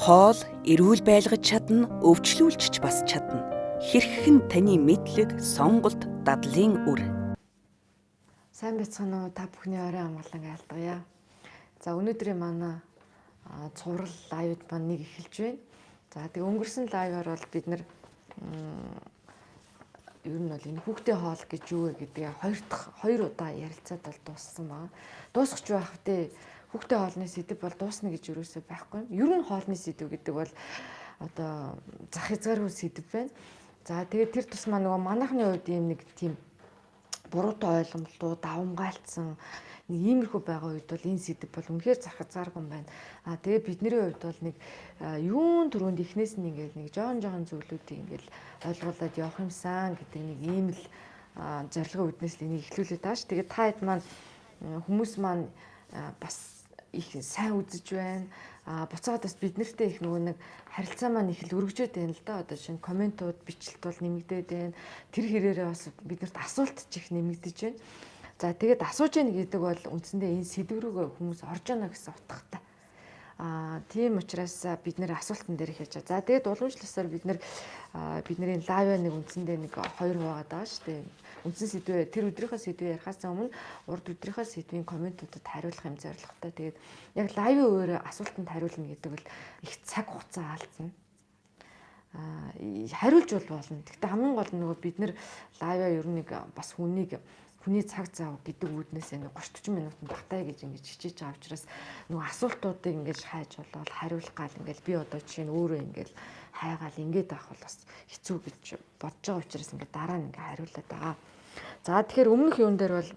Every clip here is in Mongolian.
Хоол эрүүл байлгаж чадна, өвчлүүлж ч бас чадна. Хэрхэн таны мэдлэг, сонголт, дадлын үр. Сайн байцгаана уу? Та бүхний орой амгалан айлтгая. За өнөөдрийн манай цуврал live маань нэг эхэлж байна. За тэгээ өнгөрсөн live аар бол бид нэр ер нь бол энэ хүүхдийн хоол гэж юу вэ гэдгээ хоёр удаа ярилцаад бол дууссан байна. Дуусгах байх вэ? Хүүхдийн хоолны сэдэв бол дуусна гэж юусоо байхгүй. Ер нь хоолны сэдэв гэдэг бол одоо зах хязгааргүй сэдэв байна. За тэгээд тэр тусмаа нөгөө манайхны хувьд ийм нэг тийм буруутай ойлголтууд давамгайлцсан нэг иймэрхүү байгаа үед бол энэ сэдэв бол үнэхээр зах хязгааргүй юм байна. А тэгээ бидний хувьд бол нэг юун түрүүнд эхнээс нь ингээд нэг жоон жоон зүйлүүдийг ингээд ойлгуулад явах юмсан гэдэг нэг ийм л зорилгын үүднээс л энийг эхлүүлээд тааш. Тэгээд та хэд маань хүмүүс маань бас их сайн үзэж байна. А буцаад бас бид нартэй их нөгөө нэг харилцаа маань их л өргөжөөд байна л да. Одоо шинэ комментууд, бичлэлт бол нэмэгдээд байна. Тэр хэрээрээ бас биднэрт асуулт ч их нэмэгдэж байна. За тэгээд асууж яах гэдэг бол үндсэндээ энэ сэдв рүүгээ хүмүүс орж яана гэсэн утгатай. А тийм учраас бид нэр асуултан дээр их яаж. За тэгээд уламжлалсаар бид нэр бидний live нэг үндсэндээ нэг хоёр хуваагаад байгаа шүү дээ. Үндсэн сэдвээ тэр өдрийнхөө сэдвээ ярихаас өмнө урд өдрийнхөө сэдвийн комментуудад хариулах юм зорилготой. Тэгээд яг live ын өөр асуултанд хариулна гэдэг бол их цаг хугацаа алдна. Хариулж бол болно. Гэхдээ хамгийн гол нь нөгөө бид нэр live аа ер нь нэг бас хүнийг хүний цаг зав гэдэг үүднээс нэг 30 40 минутанд багтаа гэж ингэж хичээж байгаа учраас нөгөө асуултуудыг ингэж хайж болоод хариулах гал ингээл би одоо жишээ нь өөрөө ингээл хайгаал ингээд авах бол бас хэцүү гэж бодож байгаа учраас ингээд дараа нь ингээ хариулаад байгаа. За тэгэхээр өмнөх юун дээр бол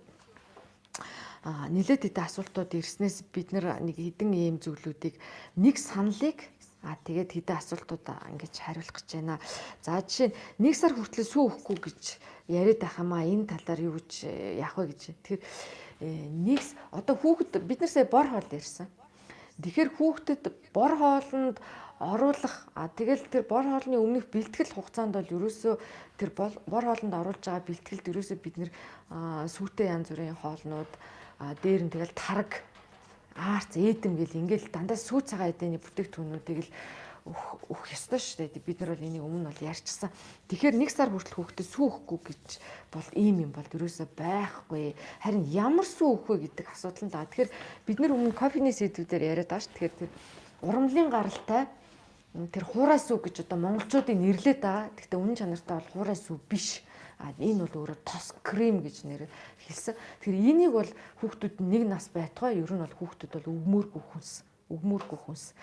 нэлээд хэдэн асуултууд ирснээс бид нар нэг хэдэн ийм зүйлүүдийг нэг саналыг тэгээд хэдэн асуултууд ингэж хариулах гэж байна. За жишээ нь 1 сар хүртэл сүү өгөхгүй гэж яриад байх юм аа. Энэ талаар юу гэж яах вэ гэж. Тэгэхээр нэг одоо хүүхэд бид нар сая бор хоол ярьсан. Тэгэхээр хүүхдэд бор хоолнд оруулах тэгэл тэр бор хоолны өмнөх бэлтгэл хугацаанд бол ерөөсөө тэр бор хоолнд оруулж байгаа бэлтгэлд ерөөсөө бид нэр сүүтэй янз бүрийн хоолнууд дээр нь тэгэл тараг аарц ээдэм гэл ингээл дандаа сүү цагаан эдэний бүтээгдэхүүнүүдийг л өгөх ёстой шүү дээ. Бид нар бол энийг өмнө бол ярьчихсан. Тэгэхээр 1 сар хүртэл хүүхдэд сүү өгөхгүй гэж бол ийм юм бол ерөөсөө байхгүй. Харин ямар сүү өгөх вэ гэдэг асуудал нь даа. Тэгэхээр бид нар өмнө кофений сэдвүүдээр яриад байгаа шүү. Тэгэхээр тэр урамлын гаралтай тэр хуурай сүү гэж одоо монголчуудын нэрлээд байгаа. Гэхдээ үнэн чанартай бол хуурай сүү биш. Энэ бол өөрөө тос крем гэж нэр хэлсэн. Тэгэхээр энийг бол хүүхдүүд нэг нас байтугай ер нь бол хүүхдүүд бол өгмөөргүй хүнс, өгмөөргүй хүнс.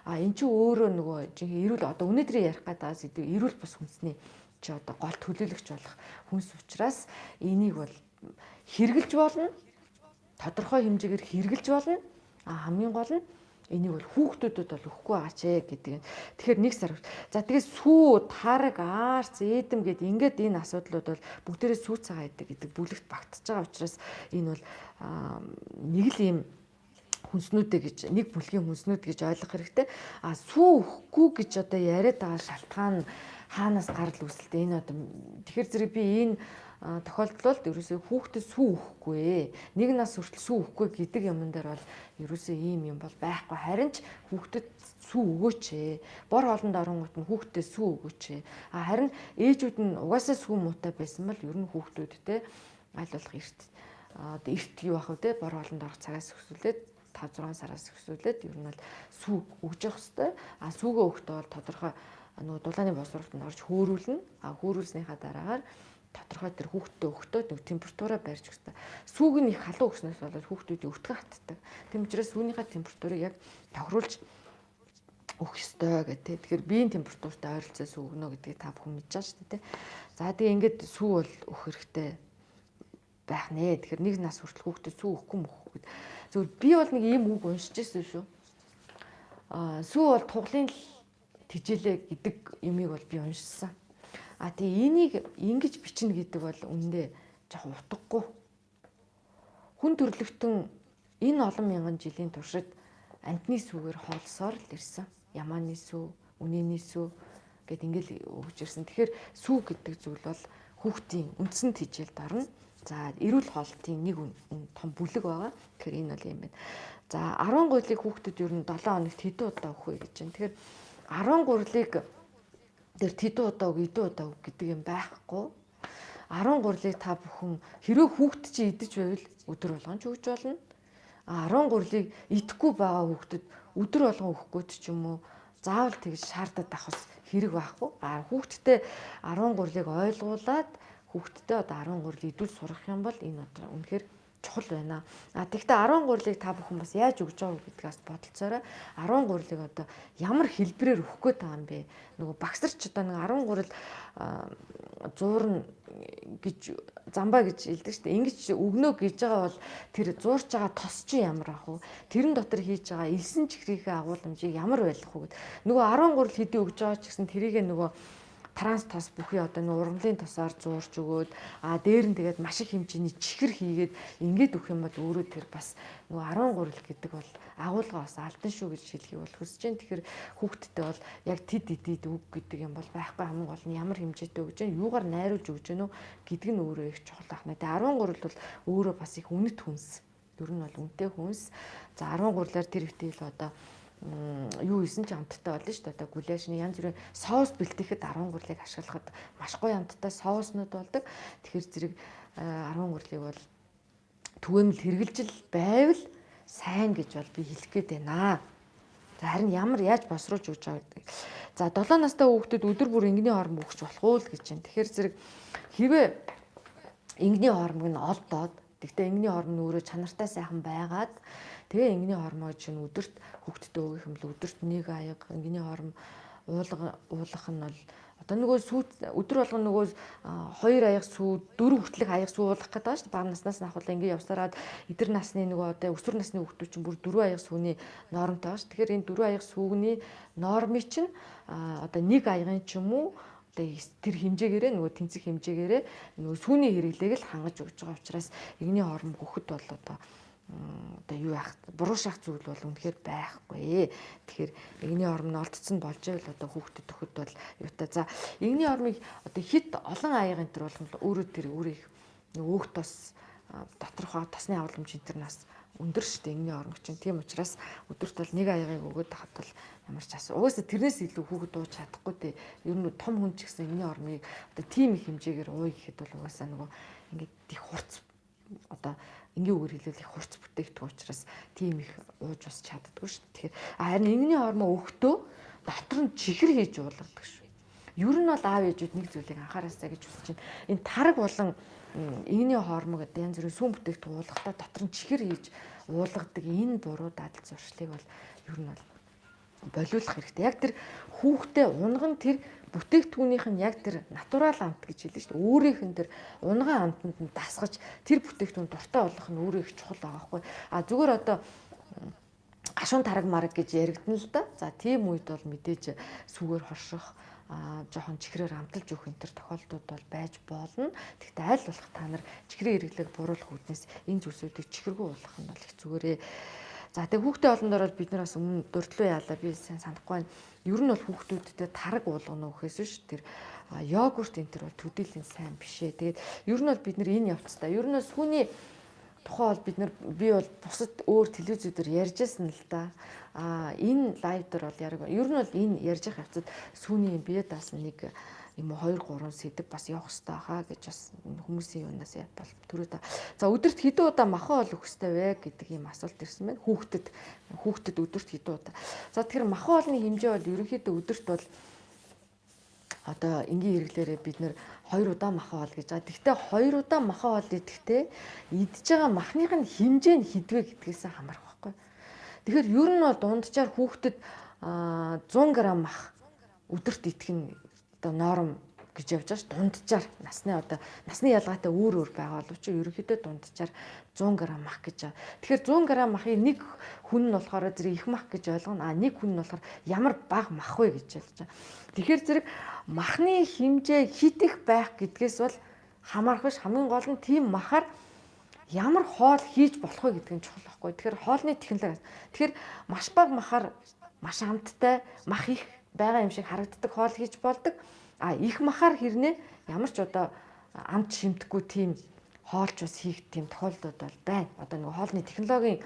А эн чинь өөрөө нөгөө жинхэнэ эрүүл одоо өнөөдрийн ярих гэдэг сэдв эрүүл бус хүнсний чи одоо гол төлөөлөгч болох хүнс учраас энийг бол хэрглэж болно. Тодорхой хэмжээгээр хэрглэж болно. А хамгийн гол нь энийг бол хүүхдүүдэд бол өгөхгүй байгаа ч гэдэг юм. Тэгэхээр 1 сар. За тэгээ сүү, тараг, аарц, ээдэм гэд ингээд энэ асуудлууд бол бүгдээрээ сүү цагаан идэг гэдэг бүлэгт багтаж байгаа учраас энэ бол нэг л ийм хүнснүүдээ гэж нэг бүлгийн хүнснүүд гэж ойлгох хэрэгтэй. А сүү өгөхгүй гэж одоо яриад байгаа шалтгаан хаанаас гарал үүсэлтэй энэ одоо тэгэхээр зэрэг би энэ тохиолдолд ерөөсөө хүүхдэд сүү өгөхгүй. Нэг нас хүртэл сүү өгөхгүй гэдэг юмн дээр бол ерөөсөө ийм юм бол байхгүй. Харин ч хүүхдэд сүү өгөөч ээ. Бор хоолнд оронгууд нь хүүхдэд сүү өгөөч ээ. А харин ээжүүд нь угаасаа сүү муутай байсан бол ер нь хүүхдүүдтэй аль болох эрт одоо эрт юу ах вэ те бор хоолнд орох цагаас өсвөлээд 5 6 сараас өсвөлээд ер нь бол сүү өгж явах хэвээр. А сүүгээ өгөхдөө бол тодорхой нөгөө дулааны босруултанд орж хөөрүүлнэ. А хөөрүүлснийхаа дараагаар тодорхой тэр хүүхдтэй өгтөө нэг температураа барьж өгсөн. Сүүг нь их халуун өгснөөс болоод хүүхдүүдийн өвтгөн хатдаг. Тийм учраас сүүнийхээ температурыг яг тохируулж өгөх ёстой гэх тээ. Тэгэхээр биеийн температуртай ойролцоо сүү өгнө гэдгийг та бүхэн мэдж байгаа шүү дээ. За тэгээ ингээд сүү бол өгөх хэрэгтэй байх нэ. Тэгэхээр нэг нас хүртэл хүүхдэд сүү өгөхгүй мөхгүй гэд. Зөвхөн би бол нэг ийм үг уншиж ирсэн шүү. Аа сүү бол туглын тэжээлээ гэдэг юмыг бол би уншсан. А тэгээ энийг ингэж бичнэ гэдэг бол үнэндээ жоохон утгагүй. Хүн төрлөختөн энэ олон мянган жилийн туршид амьтны сүгээр хоолсоор л ирсэн. Ямааны сүү, үнэний сүү гэд ингээл өгч ирсэн. Тэгэхээр сүү гэдэг зүйл бол хүүхдийн үндсэн тэжээлд орно. За эрүүл хоолтын нэг том бүлэг байгаа. Тэгэхээр энэ бол юм байна. За 10 гурилыг хүүхдэд ер нь 7 хоногт хэдэн удаа өгөх вэ гэж байна. Тэгэхээр 10 гурилыг тэр хэдэн удаа өг, хэдэн удаа өг гэдэг юм байхгүй. 10 гурилыг та бүхэн хэрвээ хүүхд чи идэж байвал өдөр болгон ч өгч болно. А 10 гурилыг идэхгүй байгаа хүүхдэд өдөр болгон өгөхгүй ч юм уу заавал тэгж шаардаад авах бас хэрэг байхгүй. А хүүхдтэй 10 гурилыг ойлгуулад хүүхдтэй одоо 10 гурил идүүл сурах юм бол энэ одоо үнэхээр чухал байна. А тэгвэл 10 гурилыг та бүхэн бас яаж өгж байгаа вэ гэдгээс бодолцоорой. 10 гурилыг одоо ямар хэлбэрээр өгөх гээд байгаа юм бэ? Нөгөө багсарч одоо нэг 10 гурил зуурна гэж замбаа гэж хэлдэг шүү дээ. Ингэж өгнө гэж байгаа бол тэр зуурч байгаа тос чинь ямар ах вэ? Тэрэн дотор хийж байгаа элсэн чихрийнхээ агуулмжийг ямар байх вэ гэд. Нөгөө 10 гурил хэдий өгж байгаа ч гэсэн тэрийгэ нөгөө транс тос бүхий одоо нэг ургамлын тосоор зуурч өгөөд а дээр нь тэгээд маш их хэмжээний чихэр хийгээд ингээд өгөх юм бол өөрөө тэр бас нөгөө 10 гурил гэдэг бол агуулга бас алдан шүү гэж хэлхийг бол хүсэж байна. Тэгэхээр хүүхдтэй бол яг тэд эдид үг гэдэг юм бол байхгүй, хамгийн гол нь ямар хэмжээтэй өгж байна, юугаар найруулж өгж гэнэ үү гэдэг нь өөрөө их чухал байна. Тэгээд 10 гурил бол өөрөө бас их үнэт хүнс. Ер нь бол үнэтэй хүнс. За 10 гурилаар тэр хэвтэл одоо юу исэн ч амттай болно шүү дээ. Одоо гуляшны янз бүрийн соус бэлтгэхэд 10 гурилыг ашиглахад маш гоё амттай соуснууд болдог. Тэгэхээр зэрэг 10 гурилыг бол түгээмэл хэрэгжилж байвал сайн гэж бол би хэлэх гээд байна. За харин ямар яаж босруулж өгч байгаа гэдэг. За 7 настай хүүхдэд өдөр бүр ингэний хормог өгч болох уу л гэж байна. Тэгэхээр зэрэг хэрвээ ингэний хормог нь олдоод тэгтээ ингэний хормог нь өөрөө чанартай сайхан байгаад тэгээ ингэний хормоо чинь өдөрт хүүхдтэй өгөх юм бол өдөрт нэг аяга ингэний хорм уулгах нь бол одоо нөгөө сүү өдөр болгон нөгөө 2 аяга сүү 4 хүртэлх аяга сүү уулгах гэдэг байгаа шүү дээ. Бага наснаас нь ахвал ингэ явсараад эдэр насны нөгөө одоо өсвөр насны хүүхдүүд чинь бүр 4 аяга сүүний нормтой байгаа шүү. Тэгэхээр энэ 4 аяга сүүгний нормыг чинь одоо нэг аягын ч юм уу одоо тэр хэмжээгээрээ нөгөө тэнцэх хэмжээгээрээ нөгөө сүүний хэрэглээг л хангаж өгч байгаа учраас игний хормог өгөхөд бол одоо юу яах буруу шах зүйл бол үнэхээр байхгүй. Тэгэхээр игний орм нь олдсон болж ивэл одоо хүүхдэд өгөхөд бол юутай. За игний ормыг одоо хит олон аяга энэ төр болох нь өөрөө тэр өөрөө их өөх тос доторх тосны агуулмж энэ төр нас өндөр шүү дээ игний ормог чинь. Тийм учраас өдөрт бол нэг аягийг өгөөд тахад бол ямар ч асуу. Угаасаа тэрнээс илүү хүүхэд ууж чадахгүй дээ. Ер нь том хүн ч гэсэн игний ормыг одоо тийм их хэмжээгээр ууя гэхэд бол угаасаа нөгөө ингээд их хурц одоо энгийн үгээр хэлбэл их хурц бүтээгдэхүүн учраас тийм их ууж бас чаддаггүй шүү дээ. Тэгэхээр харин ингэний хормоо өгтөө дотор нь чихэр хийж уулгадаг шүү. Ер нь бол аав ээжүүд нэг зүйлийг анхаараасаа гэж хүсэж байна. Энэ тараг болон ингэний хормог одоо янз бүрийн сүүн бүтээгдэхүүн уулгахдаа дотор нь чихэр хийж уулгадаг энэ буруу дадал зуршлыг бол ер нь бол болиулах хэрэгтэй. Яг тэр хүүхдээ унган тэр бүтээгдэхүүнийх нь яг тэр натурал амт гэж хэлнэ шүү дээ. Өөрийнх нь тэр унган амтанд нь дасгаж тэр бүтээгдэхүүн дуртай болох нь өөрөө их чухал байгаа байхгүй. А зүгээр одоо гашуун тараг мараг гэж яригдана л да. За тийм үед бол мэдээж сүгээр хорших, жоохон чихрээр амталж өгөх энэ төр тохиолдлууд бол байж болно. Тэгэхдээ аль болох та нар чихрийн хэрэглээг буруулах үүднээс энэ зүйлсүүдийг чихэргүй уулгах нь бол их зүгээрээ. За тэг хүүхдээ олондор бол бид нар бас өмнө дурдлуу яалаа би сайн санахгүй байна. Ер нь бол хүүхдүүдтэй тараг уулгана уу гэхээс биш тэр йогурт энэ төр бол төдийлөн сайн биш ээ. Тэгээд ер нь бол бид нар энэ явцдаа ер нь бол сүүний тухай бол бид нар би бол бусад өөр телевизүүдээр ярьжсэн л да. А энэ лайв дээр бол яг ер нь бол энэ ярьж явах явцад сүүний юм бие даасан нэг юм 2 3 сэдв бас явах хэрэгтэй хаа гэж бас хүмүүсийн юунаас бол төрөө та. За өдөрт хэдэн удаа махан хоол өгөх хэрэгтэй вэ гэдэг ийм асуулт ирсэн байна. Хүүхдэд өдөрт хэдэн удаа. За тэгэхээр махан хоолны хэмжээ бол ерөнхийдөө өдөрт бол одоо энгийн хэрэглээрээ бид нэр 2 удаа махан хоол гэж байгаа. Гэхдээ 2 удаа махан хоол идэхдээ идж байгаа махных нь хэмжээ нь хэдвэ гэдгээс хамаарах байхгүй. Тэгэхээр ер нь бол дунджаар хүүхдэд 100 г мах өдөрт идэх нь одоо норм гэж явж байгаа ш. Дунджаар насны одоо насны ялгаатай өөр өөр байгаа боловч ерөнхийдөө дунджаар 100 г мах гэж байгаа. Тэгэхээр 100 г махыг нэг хүн нь болохоор зэрэг их мах гэж ойлгоно. А нэг хүн нь болохоор ямар бага мах вэ гэж ойлгож байгаа. Тэгэхээр зэрэг махны хэмжээ хит их байх гэдгээс бол хамаарах биш. Хамгийн гол нь тийм махаар ямар хоол хийж болох вэ гэдэг нь чухал байхгүй. Тэгэхээр хоолны технологи. Тэгэхээр маш бага махаар маш амттай мах их байгаа юм шиг харагддаг хоол хийж болдог. А их махаар хэрнээ ямар ч одоо амт шимтгэхгүй тийм хоолч бас хийх тийм тохиолдлууд бол байна. Одоо нөгөө хоолны технологийн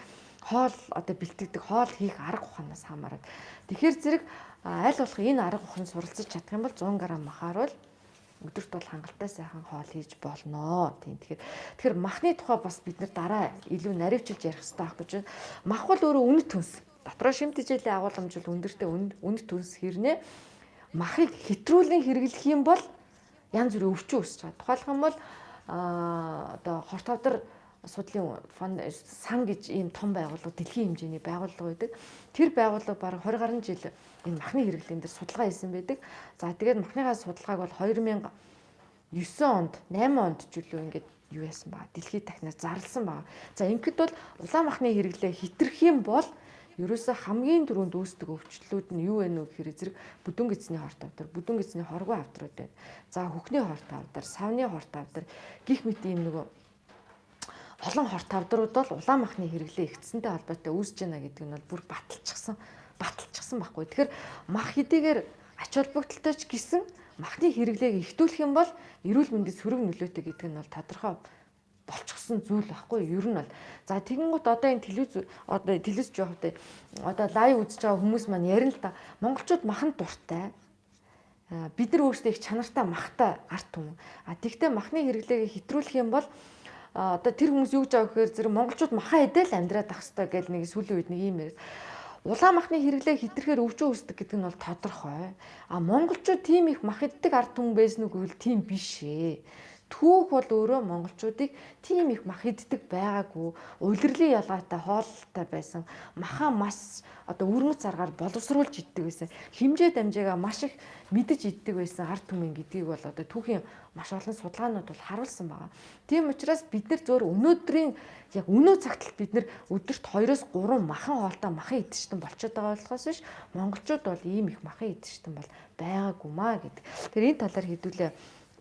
хоол одоо бэлтгэдэг хоол хийх арга ухаанаас хамаарат. Тэгэхээр зэрэг аль болох энэ арга ухаанд суралцаж чадах юм бол 100 г махаар бол өдөрт бол хангалттай сайхан хоол хийж болно. Тийм. Тэгэхээр махны тухай бас бид нар дараа илүү наривчилж ярих хэрэгтэй байх гэж байна. Мах бол өөрөө үнэт түнс. Дотроо шим тэжээлийн агуулгамж бол өндөртэй үнэт түнс хэрнээ махыг хэтрүүлэн хэрэглэх юм бол янз бүрийн өвчин үүсэж байгаа. Тухайлх юм бол одоо хорт хавдар судлалын фонд сан гэж ийм том байгууллага, дэлхийн хэмжээний байгууллага байдаг. Тэр байгууллага бараг 20 гаруй жил энэ махны хэрэглээн дээр судалгаа хийсэн байдаг. За тэгээд махныхаа судалгааг бол 2009 онд, 8 онд ч үлээ ингээд юу яасан ба дэлхийд дахнаар зарласан ба. За ингээд бол улаан махны хэрэглээ хитрэх юм бол ерөөсөө хамгийн түрүүнд үүсдэг өвчлөлүүд нь юу вэ нүү гэхээр зэрэг бүдүүн гэдэсний хорт авдар, бүдүүн гэдэсний хоргүй авдрууд байна. За хөхний хорт авдар, савны хорт авдар гих мэт ийм нөгөө олон хорт авдрууд бол улаан махны хэрэглээ ихтсэнтэй холбоотой үүсэж байна гэдэг нь бол бүр баталчихсан байхгүй. Тэгэхээр мах хэдийгээр ач холбогдолтой ч гэсэн махны хэрэглээг ихтүүлэх юм бол эрүүл мэндэд сөрөг нөлөөтэй гэдэг нь бол тодорхой болчихсон зүйл байхгүй ер нь бол. За тэгэнгүүт одоо энэ телевиз одоо телевиз жоохтой одоо лайв үзэж байгаа хүмүүс маань ярина л да. Монголчууд маханд дуртай. Бид нар өөрсдөө их чанартай махтай ард түмэн. А тэгтээ махны хэрэглээг хэтрүүлэх юм бол одоо тэр хүмүүс юу гэж байгаа гэхээр зэрэг монголчууд махан эдэл амьдраад ах хэвээр гэл нэг сүүлийн үед нэг юм яриад. Улаан махны хэрэглээ хэтрэхээр өвчин үүсдэг гэдэг нь бол тодорхой. А монголчууд тийм их мах иддэг ард түмэн байсан уу гэвэл тийм биш ээ. Түүх бол өөрөө монголчуудыг тийм их мах иддэг байгаагүй, улирлын ялгаатай хооллолтой байсан. Махан мас одоо өрмөц аргаар боловсруулж иддэг байсан. Хэмжээ дамжаагаа маш их мэдэж иддэг байсан ард түмэн гэдгийг бол одоо түүхийн маш олон судалгаанууд бол харуулсан байгаа. Тийм учраас бид нар зөөр өнөөдрийн яг өнөө цагт бид нар өдөрт 2-3 махан хоолтой махан идэгчтэн болчиход байгаа болохоос биш монголчууд бол ийм их махан идэгчтэн бол байгаагүй маа гэдэг. Тэгэхээр энэ талаар хэдүүлээ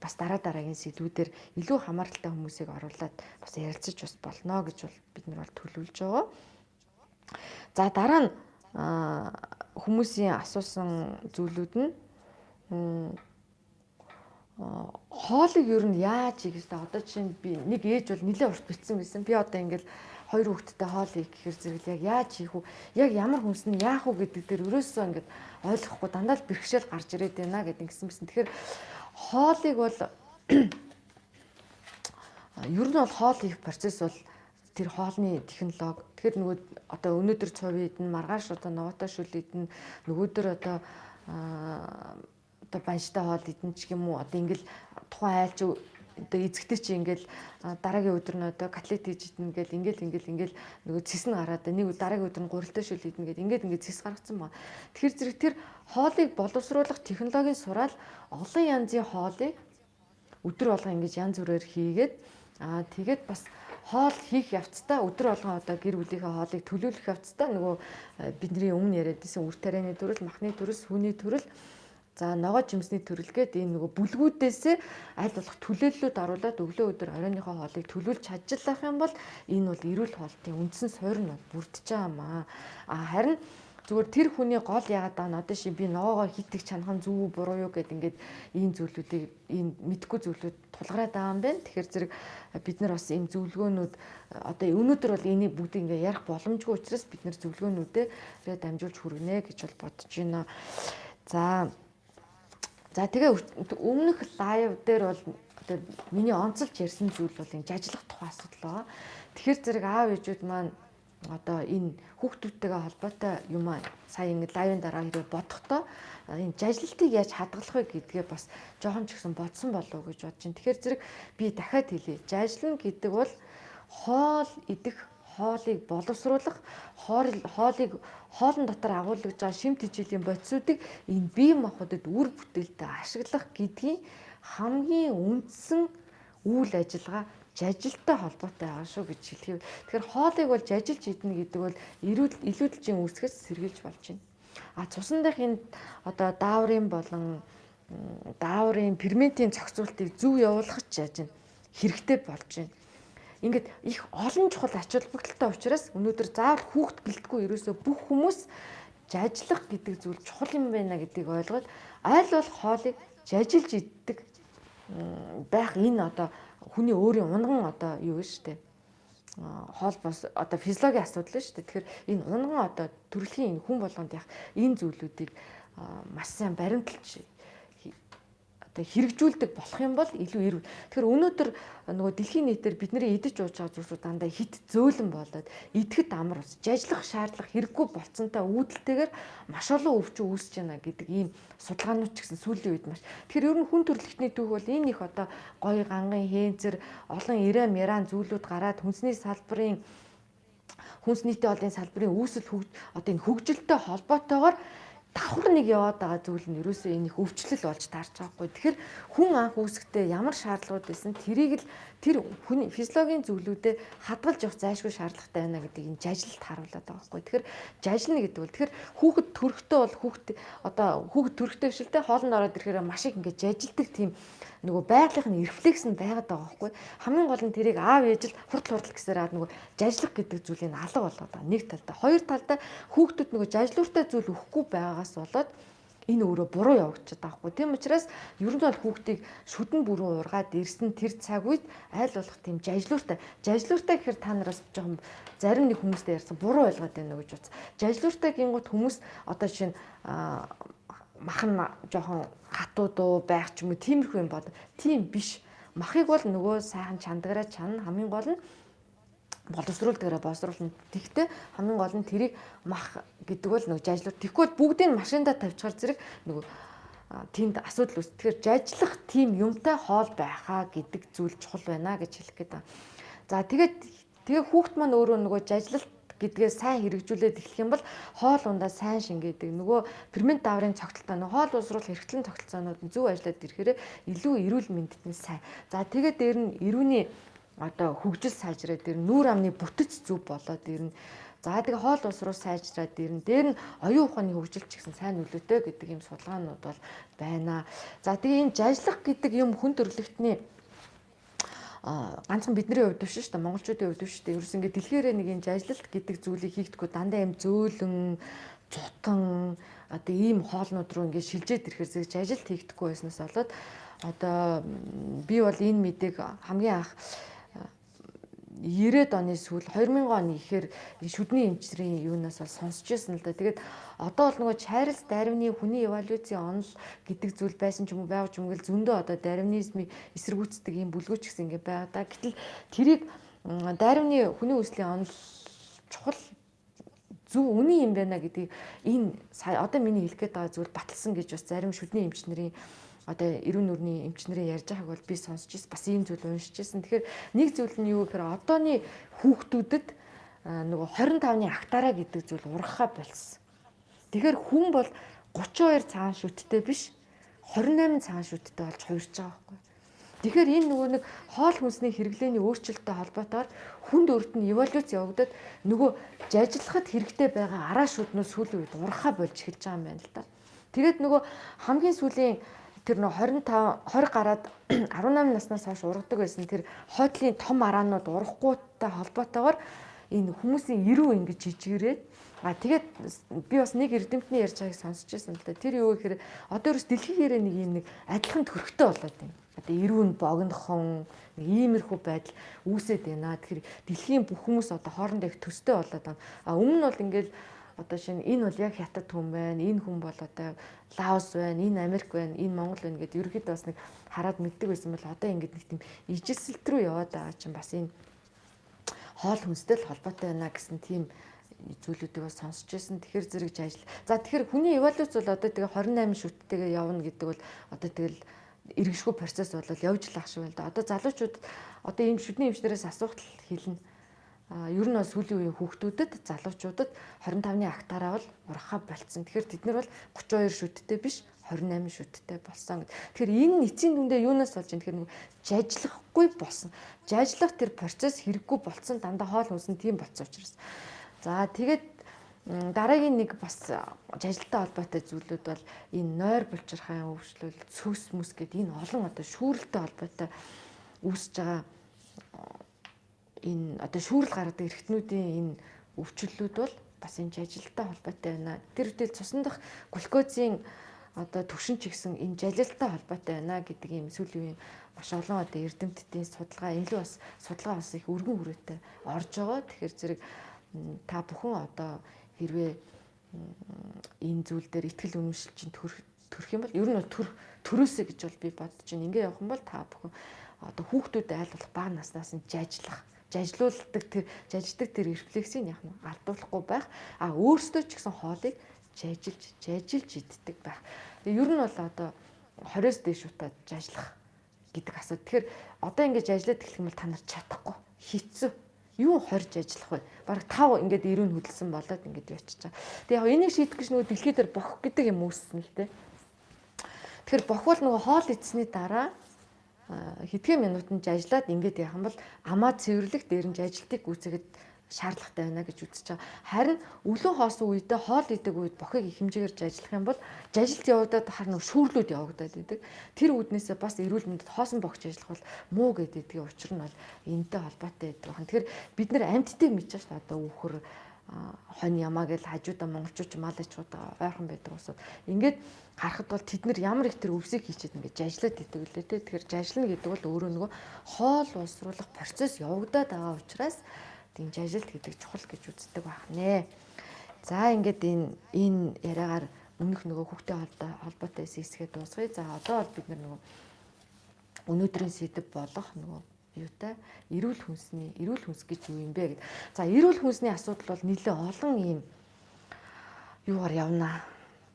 бас дараа дараагийн сэдвүүдээр илүү хамааралтай хүмүүсийг оруулаад бас ярилцаж бас болно гэж бол бид нар бол төлөвлөж байгаа. За дараа нь хүмүүсийн асуусан зүйлүүд нь хоолыг ер нь яаж хийх вэ? Одоо чинь би нэг ээж бол нэлээд урт битсэн байсан. Би одоо ингээл хоёр хүүхэдтэй хоол хийх гэхэр зэрэг яг яаж хийх үү? Яг ямар хүнс нь яах уу гэдэг дээр өрөөсөө ингээд ойлгохгүй дандаа л бэрхшээл гарч ирээд байна гэдэг ингэсэн байсан. Тэгэхээр хоолыг бол ер нь бол хоол хийх процесс бол тэр хоолны технологи. Тэгэхээр нөгөө одоо өнөөдөр цов идэн, маргааш одоо ногоотой шүл идэн, нөгөөдөр одоо одоо банштай хоол идэн ч юм уу. Одоо ингээл тухайн айлч одоо эзэгтэй чи ингээл дараагийн өдөр нь одоо котлет хийж идэн гэл ингээл нөгөө цэс нь гараад нэг дараагийн өдөр нь гурилтай шүл идэн гэл ингээд цэс гаргацсан ба. Тэгэхээр зэрэг тэр хоолыг боловсруулах технологийн сураал олон янзын хоолыг өдөр болгон ингэж янз бүрээр хийгээд тэгээд бас хоол хийх явцдаа өдөр болгон одоо гэр бүлийнхээ хоолыг төлөөлөх явцдаа нөгөө бидний өмнө яриад байсан үр тарианы төрөл, махны төрөл, сүүний төрөл, за ногоо жимсний төрөл гээд энэ нөгөө бүлгүүдээсээ аль болох төлөөллүүд оруулаад өглөө өдөр оройныхоо хоолыг төлөөлж чадчихлах юм бол энэ бол эрүүл хоолтын үндсэн суурь нь бүрдэж байгаа маа. А харин зүгээр тэр хүний гол яагаад байгаа нь одоо ши би ногоогоо хитэх чанах нь зөв үү буруу юу гэд ингээд ийм зүйлүүдийг ийм мэдгүй зүйлүүд тулгараад байгаа юм байна. Тэгэхээр зэрэг бид нар бас ийм зөвлөгөөнүүд одоо өнөөдөр бол энийг бүгд ингээд ярих боломжгүй учраас бид нар зөвлөгөөнүүдээ дамжуулж хүргэнэ гэж бол бодож байна. За тэгээ өмнөх лайв дээр бол одоо миний онцолж ярьсан зүйл бол энэ жажлах тухай асуудал байгаа. Тэгэхээр зэрэг аав ээжүүд маань одоо энэ хүүхдүүдтэйгээ холбоотой юм аа сая ингэ лайвын дараа хэрэг бодохдоо энэ жажлалтыг яаж хадгалах вэ гэдгээ бас жоохон ч гэсэн бодсон болов уу гэж бодож байна. Тэгэхээр зэрэг би дахиад хэлье. Жажлан гэдэг бол хоол идэх, хоолыг боловсруулах, хоолыг хоолн дотор агуулгаж байгаа шим тэжээлийн бодисуудыг энэ бие махбодод үр бүтээлтэй ашиглах гэдгийн хамгийн үндсэн үйл ажиллагаа жажилттай холбоотой байгаа шүү гэж хэлэх юм. Тэгэхээр хоолыг бол жажилж идэнэ гэдэг бол илүүдэлжийн үүсгээс сэргийлж болж байна. А цусан дах энэ одоо дааврын болон дааврын ферментийн зохицуултыг зөв явуулах ч яаж хэрэгтэй болж байна. Ингээд их олон чухал ач холбогдолтой учраас өнөөдөр заавал хүүхд гэлтгүй ерөөсөө бүх хүмүүс жажлах гэдэг зүйл чухал юм байна гэдгийг ойлгоод аль болох хоолыг жажилж иддэг байх энэ одоо хүний өөрийн унган одоо юу вэ штэ хоол бос одоо физиологийн асуудал шүү дээ. Тэгэхээр энэ унган одоо төрөлхийн хүн болгонд яг энэ зүйлүүдийг маш сайн баримталж одоо хэрэгжүүлдэг болох юм бол илүү эрүүл. Тэгэхээр өнөөдөр нөгөө дэлхийн нийтээр бидний идэж ууж байгаа зүйлсүүд дандаа хит зөөлөн болоод идэхэд амар ус жажлах шаардлага хэрэггүй болцсонтой үүдэлтэйгээр маш олон өвчин үүсэж байна гэдэг ийм судалгаанууд ч гэсэн сүүлийн үед маш. Тэгэхээр ер нь хүн төрөлхтний түүх бол энэ их одоо гоё гангын хэнцэр олон ирэм яран зүйлүүд гараад хүнсний салбарын хүнс нийтийн олын салбарын үүсэл одоо энэ хөгжилтэй холбоотойгоор давхар нэг яваад байгаа зүйл нь ерөөсөө энэ их өвчлөл болж таарч байгаа хгүй. Тэгэхээр хүн анх үүсэхдээ ямар шаардлагууд байсан тэрийг л тэр хүний физиологийн зүйлүүдэд хадгалж явах зайлшгүй шаардлагатай байна гэдгийг энэ жажилт харуулад байгаа хгүй. Тэгэхээр жажилна гэдэг бол тэгэхээр хүүхэд төрөхтөө бол хүүхэд одоо хүүхэд төрөхтөө биш л дээ хоолнд ороод ирэхээр маш их ингээд жажилдаг тийм нөгөө байгалийнхын рефлекс нь байгаад байгаа байхгүй. Хамгийн гол нь тэрийг аав ээж л хурдл хурдл гэсээр аа нөгөө жажлах гэдэг зүйлийг алга болгоод байгаа. Нэг талдаа, хоёр талдаа хүүхдүүд нөгөө жажлууртай зүйл өгөхгүй байгаагаас болоод энэ өөрөө буруу явагдчихад байгаа хгүй. Тийм учраас ер нь бол хүүхдийг шүдэн бүрэн ургаад ирсэн тэр цаг үед аль болох тийм жажлууртай. Жажлууртай гэхээр та нараас жоохон зарим нэг хүмүүстэй ярьсан буруу ойлгоод байна уу гэж бодсон. Жажлууртай гингууд хүмүүс одоо жишээ нь мах нь жоохон хатуу дуу байх ч юм уу тиймэрхүү юм бод. Тийм биш. Махыг бол нөгөө сайхан чандгараа чана хамгийн гол нь боловсруулдгаараа боловсруулна. Тэгтээ хамгийн гол нь тэрийг мах гэдэг бол нөгөө жажлуур. Тэгэхгүй бол бүгдийг машиндаа тавьчихар зэрэг нөгөө тэнд асуудал үүс. Тэгэхээр жажлах тийм юмтай хоол байхаа гэдэг зүйл чухал байна гэж хэлэх гээд байна. За тэгээ хүүхд маань өөрөө нөгөө жажлалт гэдгээ сайн хэрэгжүүлээд эхлэх юм бол хоол ундаа сайн шингээдэг. Нөгөө фермент дааврын цогцолтой нөгөө хоол уусруулах эрхлэн тогтолцоонууд нь зөв ажиллаад ирэхээр илүү эрүүл мэндэд нь сайн. За тэгээд дээр нь эрүүний одоо хөгжил сайжраад ирнэ, нүүр амны бүтэц зөв болоод ирнэ. За тэгээ хоол ус руу сайжраад ирнэ. Дээр нь оюун ухааны хөгжил ч гэсэн сайн нөлөөтэй гэдэг ийм судалгаанууд бол байна. За тэгээ энэ жажлах гэдэг юм хүн төрөлхтний ганцхан бидний хувьд биш шүү дээ, монголчуудын хувьд биш шүү дээ. Ерөөс ингээд дэлхийрээ нэг юм жажлалт гэдэг зүйлийг хийхдэггүй дандаа юм зөөлөн, зутан одоо ийм хоолнууд руу ингээд шилжээд ирэхээр зэрэг жажилт хийхдэггүй байснаас болоод одоо би бол энэ мэдээг хамгийн анх 90-ад оны сүүл 2000 оны ихээр шүдний эмчрийн юунаас бол сонсч байсан л да. Тэгээд одоо бол нөгөө Чарльз Дарвины хүний эволюцийн онол гэдэг зүйл байсан ч юм уу байг ч юм уу гэл зөндөө одоо дарвинизмыг эсэргүүцдэг юм бүлгүүч гэсэн ингэ байгаа да. Гэтэл тэрийг Дарвины хүний үүслийн онол чухал зөв үнэн юм байна гэдгийг энэ сая одоо миний хэлэх гээд байгаа зүйл баталсан гэж бас зарим шүдний эмч нарын одоо эрүүн нүрний эмч нарын ярьж байгааг бол би сонсч ирсэн, бас ийм зүйл уншиж ирсэн. Тэгэхээр нэг зүйл нь юу гэхээр одооны хүүхдүүдэд нөгөө 25-ны актараа гэдэг зүйл ургахаа болсон. Тэгэхээр хүн бол 32 цагаан шүттэй биш 28 цагаан шүттэй болж хувирч байгаа байхгүй. Тэгэхээр энэ нөгөө нэг хоол хүнсний хэрэглээний өөрчлөлттэй холбоотойгоор хүнд өрт нь эволюц явагдаад нөгөө жажлахад хэрэгтэй байгаа араа шүднүүд сүүлийн үед ургахаа болж эхэлж байгаа юм байна л да. Тэгээд нөгөө хамгийн сүүлийн тэр нөгөө 25 20 гараад 18 наснаас хойш ургадаг байсан тэр хойдлын том араанууд урахгүйтэй холбоотойгоор энэ хүмүүсийн эрүү ингэж жижигрээд тэгээд би бас нэг эрдэмтний ярьж байгааг сонсч байсан л да. Тэр юу гэхээр одоо ерөөс дэлхийгээрээ нэг юм нэг адилхан төрхтэй болоод байна. Одоо эрүү нь богинохон нэг иймэрхүү байдал үүсээд байна. Тэгэхээр дэлхийн бүх хүмүүс одоо хоорондоо их төстэй болоод байна. А өмнө нь бол ингээл одоо шинэ энэ бол яг хятад хүн байна, энэ хүн бол одоо Лаос байна, энэ Америк байна, энэ Монгол байна гэдээ ерөөхдөө бас нэг хараад мэддэг байсан бол одоо ингээд нэг тийм ижилсэлт рүү яваад байгаа чинь бас энэ хоол хүнстэй л холбоотой байна гэсэн тийм зүйлүүдийг бас сонсч байсан. Тэгэхээр зэрэг ажил. За тэгэхээр хүний эволюц бол одоо тэгээ 28 шүттэйгээ явна гэдэг бол одоо тэгэл иргэшгүй процесс бол явж л ах шиг байна л да. Одоо залуучууд одоо ийм шүдний эмчнэрээс асуухтал хэлнэ. Ер нь бол сүүлийн үеийн хүүхдүүдэд, залуучуудад 25-ны актаараа бол ургахаа болцсон. Тэгэхээр тэд нар бол 32 шүттэй биш 28 шүттэй болсон гэд. Тэгэхээр энэ эцсийн дүндээ юунаас болж юм? Тэгэхээр нөгөө жажлахгүй болсон. Жажлах тэр процесс хэрэггүй болцсон, дандаа хоол хүнс нь тийм болцсон учраас. За тэгээд дараагийн нэг бас жажилттай холбоотой зүйлүүд бол энэ нойр булчирхайн өвчлөл, цөс мүс гэдэг энэ олон одоо шүүрэлтэй холбоотой үүсэж байгаа энэ одоо шүүрэл гаргадаг эрхтнүүдийн энэ өвчлөлүүд бол бас энэ жажилттай холбоотой байна. Тэр үтэл цусан дах глюкозын одоо төвшин ч гэсэн энэ жалилттай холбоотой байна гэдэг ийм сүүлийн үеийн маш олон одоо эрдэмтдийн судалгаа илүү бас судалгаа бас их өргөн хүрээтэй орж байгаа. Тэгэхээр зэрэг та бүхэн одоо хэрвээ энэ зүйл дээр итгэл үнэмшил чинь төрөх юм бол ер нь бол төрөөсэй гэж бол би бодож байна. Ингээ явах юм бол та бүхэн одоо хүүхдүүдэд айл болох бага наснаас нь жажлах, жажлуулдаг тэр жаждаг тэр рефлексийг яг нь алдуулахгүй байх. А өөрсдөө ч гэсэн хоолыг жажилж иддэг байх. Тэгээ ер нь бол одоо 20-с дээш удаа жажлах гэдэг асуудал. Тэгэхээр одоо ингэж ажиллаад эхлэх юм бол та нар чадахгүй хэцүү. Юу хорж ажиллах вэ? Бараг 5 ингээд 90 хөдөлсөн болоод ингээд явчихж байгаа. Тэгээ яг энийг шийдэх гэж нөгөө дэлхий дээр бох гэдэг юм үүссэн л дээ. Тэгэхээр бох бол нөгөө хоол идсэний дараа хэдхэн минутанд ажиллаад ингээд явах юм бол амаа цэвэрлэх дээр нь ажилтыг гүйцэхэд шаардлагатай байна гэж үзэж байгаа. Харин өлөн хоосон үедээ хоол идэг үед бохыг их хэмжээгээр ажиллах юм бол ажилт явагдаад хар нэг шүүрлүүд явагдаад идэг. Тэр үүднээсээ бас эрүүл мэндэд хоосон бохч ажиллах бол муу гэдэг учир нь бол энэтэй холбоотой байдаг байна. Тэгэхээр бид нэр амьтдыг мэдчихэж шүү дээ. Одоо үхэр хонь ямаа гэж хажуудаа монголчууд малайчуудаа ойрхон байдаг усууд. Ингээд харахад бол тэд нар ямар их тэр өвсийг хийчихэд ингээд жажлаад идэг үлээ те. Тэгэхээр жажлна гэдэг бол өөрөө нөгөө хоол уусруулах процесс явагдаад байгаа учраас тийм жажилт гэдэг чухал гэж үздэг байх нэ. За ингээд энэ яриагаар өмнөх нөгөө хүүхдээ холбоотой хэсгээ дуусгая. За одоо бол бид нөгөө өнөөдрийн сэдэв болох нөгөө юутай эрүүл хүнсний эрүүл хүнс гэж юу юм бэ гэд. За эрүүл хүнсний асуудал бол нэлээ олон ийм юугаар явна.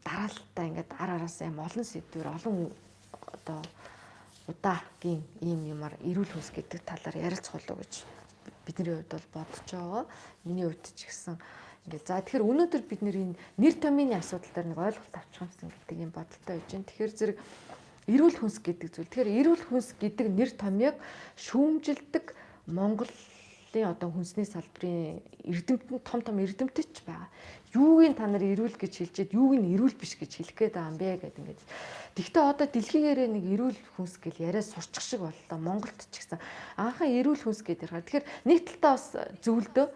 Дараалтаа ингээд ар араас юм олон сэдвэр олон одоо удаагийн ийм юмар эрүүл хүнс гэдэг талаар ярилцах болов гэж бидний хувьд бол бодож байгаа. Миний хувьд ч гэсэн ингээд за тэгэхээр өнөөдөр бид нэр энэ нэр томьёоны асуудал дээр нэг ойлголт авчих юмсан гэдэг юм бодолтой байж байна. Тэгэхээр зэрэг эрүүл хүнс гэдэг зүйл. Тэгэхээр эрүүл хүнс гэдэг нэр томьёог шүүмжилдэг Монголын одоо хүнсний салбарын эрдэмтэн том эрдэмтдч байгаа. Юуг нь та нар эрүүл гэж хэлчихэд юуг нь эрүүл биш гэж хэлэх гээд байгаа юм бэ гэдэг ингээд. Тэгвэл одоо дэлхийгээрээ нэг эрүүл хүнс гэл яриа сурчих шиг боллоо. Монголд ч гэсэн анхан эрүүл хүнс гэдэг ярихаар. Тэгэхээр нэг талдаа бас зөвлөдөө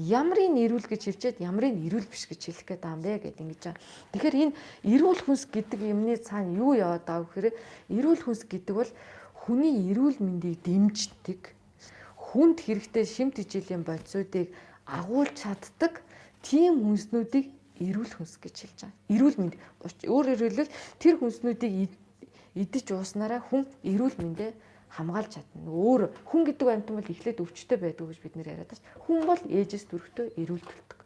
ямрын эрүүл гэж хэлчихэд ямрын эрүүл биш гэж хэлэх гээд байгаа юм бэ гэдэг ингэж байгаа. Тэгэхээр энэ эрүүл хүнс гэдэг юмны цаана юу яваад байгаа вэ гэхээр эрүүл хүнс гэдэг бол хүний эрүүл мэндийг дэмждэг, хүнд хэрэгтэй шимт ижилийн бодисуудыг агуулж чаддаг тийм хүнснүүдийг эрүүл хүнс гэж хэлж байгаа. Эрүүл мэнд. Өөрөөр хэлбэл тэр хүнснүүдийг идэж ууснараа хүн эрүүл мэндээ хамгаалж чадна. Өөр хүн гэдэг амьтан бол эхлээд өвчтөй байдаг гэж бид нэр яриад байна. Хүн бол ээжээс төрөхдөө эрүүл төлдөг.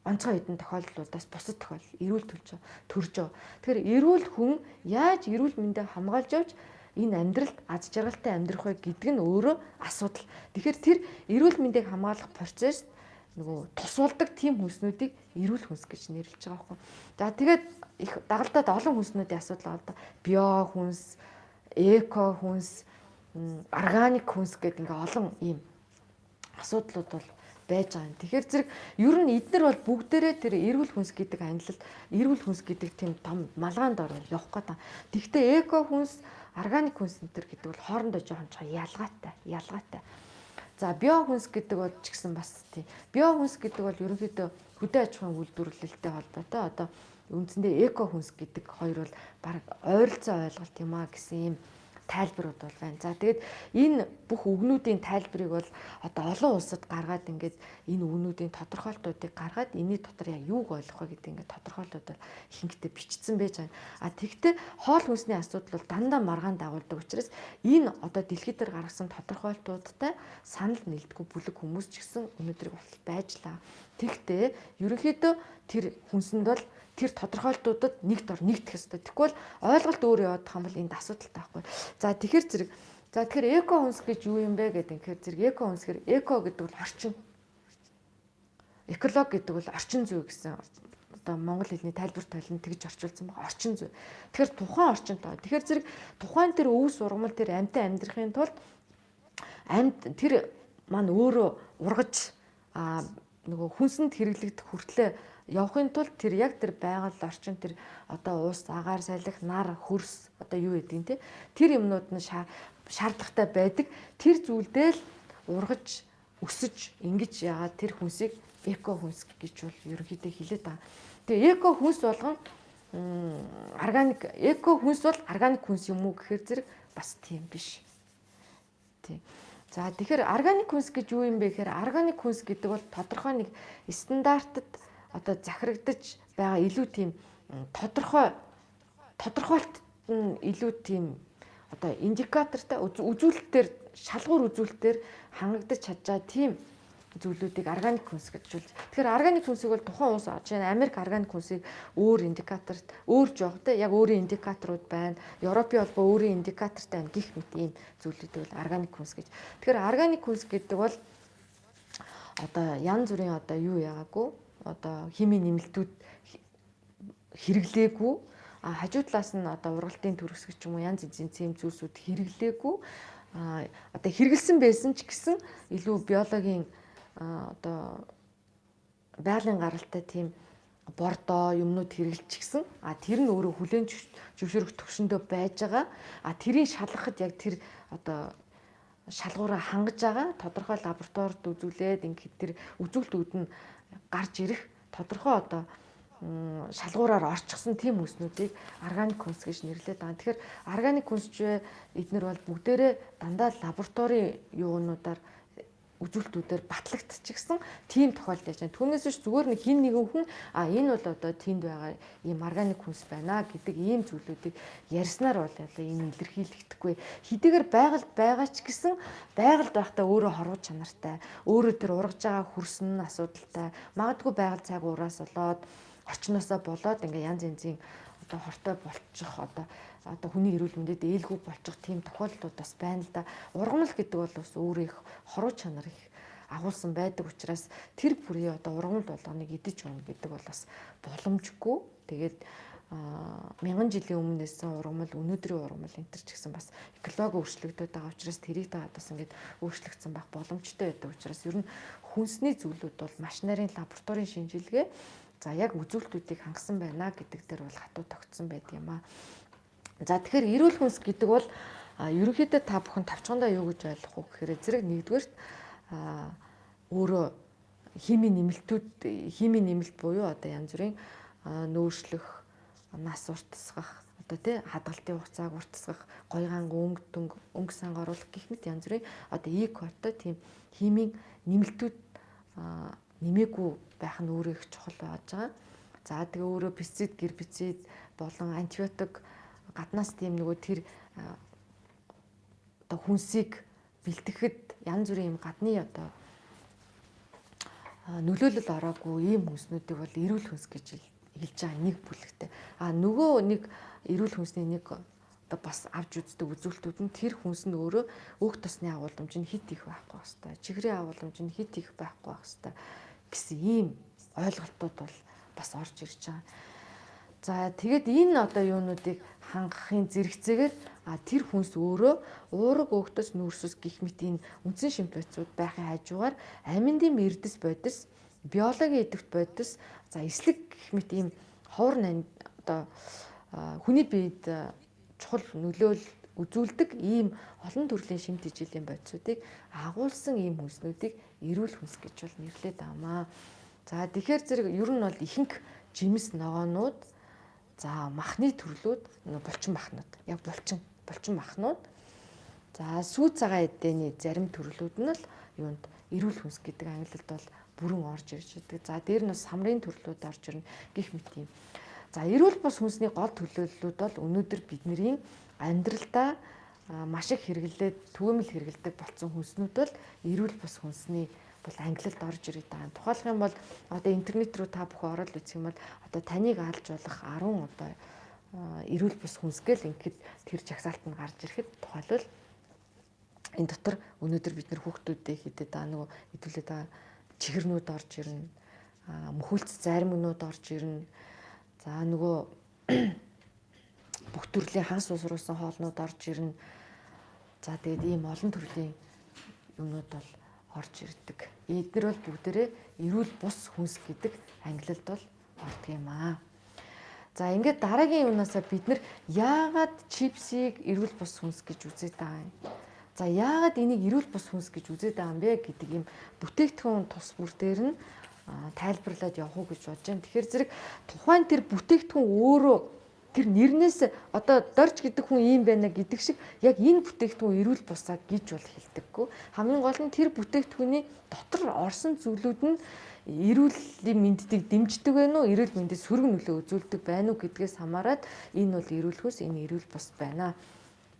Онцгой хэдэн тохиолдлуудаас бусад тохиолдол эрүүл төрж байгаа. Тэгэхээр эрүүл хүн яаж эрүүл мэндээ хамгаалж явж энэ амьдралд аз жаргалтай амьдрах вэ гэдэг нь өөрөө асуудал. Тэгэхээр тэр эрүүл мэндийг хамгаалах процесс нөгөө тусуулдаг тийм хүнснүүдийг эрүүл хүнс гэж нэрлэж байгаа байхгүй. За тэгээд их дагалдаад олон хүнснүүдийн асуудал байгаа л да. Био хүнс, эко хүнс, органик хүнс гэдэг ингээ олон ийм асуудлууд бол байж байгаа юм. Тэгэхээр зэрэг ер нь эднэр бол бүгдээрээ тэр эрүүл хүнс гэдэг ангилалд эрүүл хүнс гэдэг тийм том малгаанд орно явах гэдэг. Тэгвэл эко хүнс, органик хүнс энэ төр гэдэг бол хоорондоо жоохон ялгаатай. За био хүнс гэдэг бол ч гэсэн бас тийм. Био хүнс гэдэг бол ерөнхийдөө хөдөө аж ахуйн үйлдвэрлэлтэй холбоотой. Одоо үндсэндээ эко хүнс гэдэг хоёр бол баг ойролцоо ойлголт юм а гэсэн ийм тайлбарууд бол байна. За тэгээд энэ бүх үгнүүдийн тайлбарыг бол одоо олон улсад гаргаад ингээд энэ үгнүүдийн тодорхойлтуудыг гаргаад энэний дотор яг юуг ойлгох вэ гэдэг ингээд тодорхойлтууд бол ихэнхдээ бичсэн байж байгаа. А тэгвэл хоол хүнсний асуудал бол дандаа маргаан дагуулдаг учраас энэ одоо дэлхийд дээр гаргасан тодорхойлтуудтай санал нийлдэггүй бүлэг хүмүүс ч гэсэн өнөөдрийг болтол байж лаа. Тэгвэл ерөнхийдөө тэр хүнсэнд бол тэр тодорхойлтуудад нэг дор нэгдэх ёстой. Тэгэхгүй бол ойлголт өөр яваад байгаа юм бол энд асуудалтай байхгүй. За тэгэхээр зэрэг за тэгэхээр эко хүнс гэж юу юм бэ гэдэг тэгэхээр зэрэг эко хүнс гэхээр эко гэдэг бол орчин. Эколог гэдэг бол орчин зүй гэсэн одоо монгол хэлний тайлбар тойлон тэгж орчуулсан байгаа. Орчин зүй. Тэгэхээр тухайн орчинтой. Тэгэхээр зэрэг тухайн тэр өвс ургамал тэр амьтан амьдрахын тулд амьд тэр маань өөрөө ургаж нөгөө хүнсэнд хэрэглэгдэх хүртлээ явахын тулд тэр яг тэр байгаль орчин тэр одоо уус агаар салхи нар хөрс одоо юу гэдгийг те тэр юмнууд нь шаардлагатай байдаг. Тэр зүйлдээ л ургаж өсөж ингэж яагаад тэр хүнсийг эко хүнс гэж бол ерөнхийдөө хэлээд байгаа. Тэгээ эко хүнс болгон Органик эко хүнс бол органик хүнс юм уу гэхээр зэрэг бас тийм биш. Тийм. За тэгэхээр органик хүнс гэж юу юм бэ гэхээр органик хүнс гэдэг бол тодорхой нэг стандартад одоо захирагдаж байгаа илүү тийм тодорхой тодорхойлолт нь илүү тийм одоо индикатортай үзүүлэлтээр шалгуур үзүүлэлтээр хангагдаж чадж байгаа тийм зүйлүүдийг органик хүнс гэж хэлж. Тэгэхээр органик хүнсийг бол тухайн улс жишээ нь Америк органик хүнсийг өөр индикаторт өөр жоохтой яг өөрийн индикаторууд байна. Европын холбоо өөрийн индикатортай байна гэх мэт ийм зүйлүүдийг бол органик хүнс гэж. Тэгэхээр органик хүнс гэдэг бол одоо янз бүрийн одоо юу яагаагүй одоо химийн нэмэлтүүд хэрэглээгүй, а хажуу талаас нь одоо ургалтын төрөсгөч юм уу янз янзын цэм зүйлсүүд хэрэглээгүй, а одоо хэрэгэлсэн байсан ч гэсэн илүү биологийн одоо байгалийн гаралтай тийм бордоо юмнууд хэрэгэлчихсэн. А тэр нь өөрөө хүлээн зөвшөөрөх төвшөндөө байж байгаа. А тэрийг шалгахад яг тэр одоо шалгуураа хангаж байгаа тодорхой лабораторид үзүүлээд ингээд тэр үзүүлэлтүүд нь гарч ирэх тодорхой одоо шалгуураар орчихсон тийм хүнснүүдийг органик хүнс гэж нэрлэдэг байгаа. Тэгэхээр органик хүнсч эднэр бол бүгдээрээ дандаа лабораторийн юунуудаар үзүүлэлтүүдээр батлагдчихсан тийм тохиолдол яаж байна. Түүнээс биш зүгээр нэг хин нэгэн хүн а энэ бол одоо тэнд байгаа ийм органик хүнс байна гэдэг ийм зүйлүүдийг ярьснаар бол ийм илэрхийлэгдэхгүй. Хэдийгээр байгальд байгаа ч гэсэн байгальд байхдаа өөрөө хорвоо чанартай, өөрөө тэр ургаж байгаа хөрсөн нь асуудалтай. Магадгүй байгаль цаг уураас болоод орчноосоо болоод ингээ янз янзын одоо хортой болчих одоо хүний эрүүл мэндэд ээлгүй болчих тийм тохиолдлууд бас байна л да. Ургамал гэдэг бол бас өөрөө их хоруу чанар их агуулсан байдаг учраас тэр бүрийн одоо ургамал болгоныг идэж ууна гэдэг бол бас боломжгүй. Тэгээд мянган жилийн өмнөөс ургамал, өнөөдрийн ургамал энэ төр ч гэсэн бас экологи өөрчлөгдөд байгаа учраас тэрийг дагаад бас ингээд өөрчлөгдсөн байх боломжтой байдаг учраас ер нь хүнсний зүйлүүд бол маш нарийн лабораторийн шинжилгээ за яг үзүүлэлтүүдийг хангасан байна гэдэг дээр бол хатуу тогтсон байдаг юм аа. За тэгэхээр эрүүл хүнс гэдэг бол ерөнхийдөө та бүхэн тавчхандаа юу гэж ойлгох вэ гэхээр зэрэг нэгдүгээрт өөрөө химийн нэмэлтүүд, химийн нэмэлт буюу одоо янз бүрийн нөөшлөх, нас уртасгах, одоо тий хадгалтын хугацааг уртасгах, гойгаан өнгө дүнг, өнгө санг оруулах гэх мэт янз бүрийн одоо экотой тийм химийн нэмэлтүүд нэмээгүй байх нь өөрөө их чухал байж байгаа. За тэгээ өөрөө пестицид, гербицид болон антибиотик гаднаас тийм нөгөө тэр одоо хүнсийг бэлтгэхэд янз бүрийн юм гадны одоо нөлөөлөл ороогүй ийм хүнснүүдийг бол эрүүл хүнс гэж хэлж байгаа нэг бүлэгтэй. А нөгөө нэг эрүүл хүнсний нэг одоо бас авч үздэг үзүүлэлтүүд нь тэр хүнс нь өөрөө өөх тосны агуулмж нь хит их байхгүй байх хэвээр, чихрийн агуулмж нь хит их байхгүй байх хэвээр гэсэн ийм ойлголтууд бол бас орж ирж байгаа. За тэгэд энэ одоо юунуудыг хангахын зэрэгцээгээр тэр хүнс өөрөө уураг өөхтөс нүүрсэс гих мэт энэ үндсэн шимт бодисууд байхын хажуугаар аминдын эрдэс бодис, биологийн идэвхт бодис, за эслэг гих мэт ийм ховор одоо хүний биед чухал нөлөөл үзүүлдэг ийм олон төрлийн шимт ижилийн бодисуудыг агуулсан ийм хүнснүүдийг эрүүл хүнс гэж бол нэрлэдэг амаа. За тэгэхээр зэрэг ер нь бол ихэнх жимс ногоонууд, за махны төрлүүд, булчин махнууд, яг булчин махнууд, за сүү цагаан эдэний зарим төрлүүд нь л юунд эрүүл хүнс гэдэг ангилалд бол бүрэн орж ирж байдаг. За дээр нь самрын төрлүүд орж ирнэ гэх мэт юм. За эрүүл бус хүнсний гол төлөөллүүд бол өнөөдөр бидний амьдралдаа маш их хэрэглээд түгээмэл хэрэглэдэг болсон хүнснүүд бол эрүүл бус хүнсний бол ангилалд орж ирээд байгаа. Тухайлах юм бол одоо интернет рүү та бүхэн ороод үзэх юм бол одоо таныг алж болох 10 одоо эрүүл бус хүнс гэл ингээд тэр жагсаалт нь гарч ирэхэд тухайлбал энэ дотор өнөөдөр бид нэр хүүхдүүдээ хийдэд байгаа нөгөө хэдүүлээд байгаа чихэрнүүд орж ирнэ, мөхөлц зарим өнүүд орж ирнэ. За нөгөө бүх төрлийн хагас усруулсан хоолнууд орж ирнэ. За тэгээд ийм олон төрлийн юмнууд бол орж ирдэг. Эднэр бол бүгдээрээ эрүүл бус хүнс гэдэг ангилалд бол ордог юм аа. За ингээд дараагийн юунаасаа бид нар яагаад чипсийг эрүүл бус хүнс гэж үзээд байгаа юм? За яагаад энийг эрүүл бус хүнс гэж үзээд байгаа юм бэ гэдэг ийм бүтээгдэхүүн тус бүр дээр нь тайлбарлаад явах уу гэж бодож байна. Тэгэхээр зэрэг тухайн тэр бүтээгдэхүүн өөрөө тэр нэрнээс одоо дорж гэдэг хүн ийм байна гэдэг шиг яг энэ бүтээгдэхүүн эрүүл бусаа гэж бол хэлдэггүй. Хамгийн гол нь тэр бүтээгдэхүүний дотор орсон зүйлүүд нь эрүүлийн мэндийг дэмждэг байна уу, эрүүл мэндэд сөрөг нөлөө үзүүлдэг байна уу гэдгээс хамаарат энэ бол эрүүл хөөс, энэ эрүүл бус байна,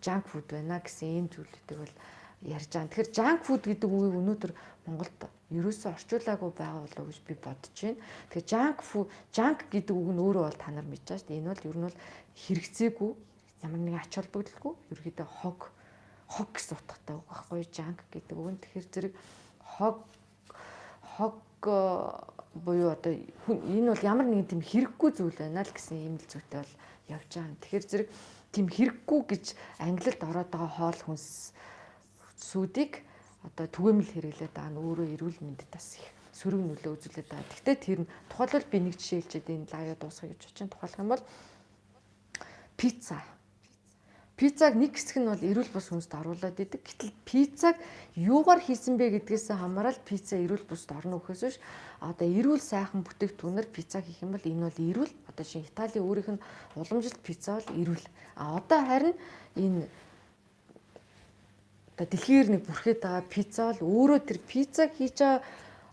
junk food байна гэсэн ийм зүйлүүдийг бол ярьж байгаа. Тэгэхээр junk food гэдэг үгийг өнөөдөр Монголд ерөөсөө орчуулаагүй байгаа болов уу гэж би бодож байна. Тэгэхээр junk food, junk гэдэг үг нь өөрөө бол та нар мэдж байгаа шүү дээ. Энэ бол ер нь бол хэрэгцээгүй, ямар нэгэн ач холбогдолгүй, ерөөдөө хог хог гэсэн утгатай үг байхгүй junk гэдэг үг нь. Тэгэхээр зэрэг хог хог буюу одоо энэ бол ямар нэгэн тийм хэрэггүй зүйл байна л гэсэн ийм л зүйтэй бол явж байгаа. Тэгэхээр зэрэг тийм хэрэггүй гэж англид ороод байгаа хоол хүнс сүүдийг одоо түгээмэл хэрэглээд байгаа нь өөрөө эрүүл мэндэд бас их сөрөг нөлөө үзүүлээд байгаа. Гэхдээ тэр нь тухайлбал би нэг жишээ хэлчихэд энэ live аа дуусгая гэж бодож байна. Тухайлах юм бол пицца. Пиццаг нэг хэсэг нь бол эрүүл бус хүнст оруулаад идэг. Гэтэл пиццаг юугаар хийсэн бэ гэдгээс хамаарал пицца эрүүл буст орно гэхээс биш, одоо эрүүл сайхан бүтээгдэхүүнээр пицца хийх юм бол энэ бол эрүүл. Одоо шинэ Италийн өөрийнх нь уламжлалт пицца бол эрүүл. А одоо харин энэ одоо дэлхийгээр нэг бүрхээд байгаа пицца бол өөрөө тэр пиццаг хийж байгаа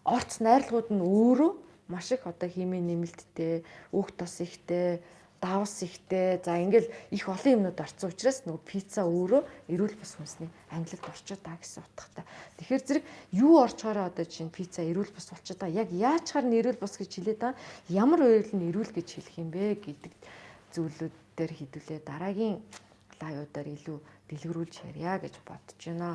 орц найрлагууд нь өөрөө маш их одоо химийн нэмэлттэй, өөх тос ихтэй, давс ихтэй. За, ингээл их олон юмнууд орсон учраас нөгөө пицца өөрөө эрүүл бус хүнсний ангилалд орчод байгаа гэсэн утгатай. Тэгэхээр зэрэг юу орчхороо одоо чинь пицца эрүүл бус болчиход байгаа. Яг яачаар нь эрүүл бус гэж хэлээд байгаа. Ямар үйл нь эрүүл гэж хэлэх юм бэ гэдэг зүйлүүд дээр хэдүүлээ дараагийн live уудаар илүү дэлгэрүүлж ярья гэж бодож байна.